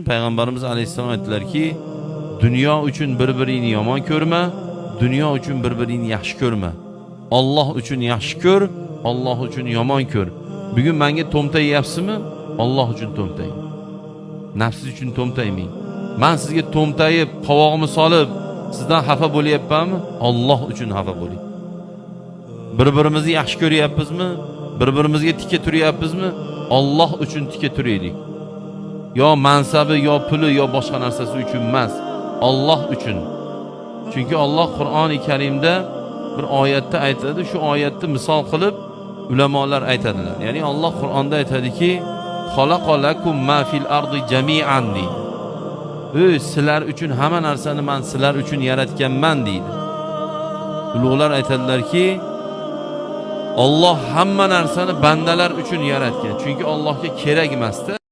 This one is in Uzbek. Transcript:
Payg'ambarimiz alayhissalom aytdilarki, dunyo uchun bir-biringni yomon ko'rma, dunyo uchun bir-biringni yaxshi ko'rma. Alloh uchun yaxshi ko'r, Alloh uchun yomon ko'r. Bugun menga to'mtayyapsizmi? Alloh uchun to'mtang. Nafsingiz uchun to'mtaymang. Men sizga to'mtayib, qovog'imni solib, sizdan xafa bo'lyapmanmi? Alloh uchun xafa bo'ling. Bir-birimizni yaxshi ko'ryapmizmi? Bir-birimizga tika turyapmizmi? Alloh uchun tika turaylik. Yo mansabi, yo puli, yo boshqa narsasi uchun emas. Alloh uchun. Chunki Alloh Qur'oni Karimda bir oyatda aytadi, shu oyatni misol qilib ulamolar aytadilar. Ya'ni Alloh Qur'onda aytadiki, "Xalaqa lakum ma fil ardi jami'an" deydi. Ey, sizlar uchun hamma narsani men sizlar uchun yaratganman deydi. Ulug'lar aytadilarki, Alloh hamma narsani bandalar uchun yaratgan. Chunki Allohga kerak emasda.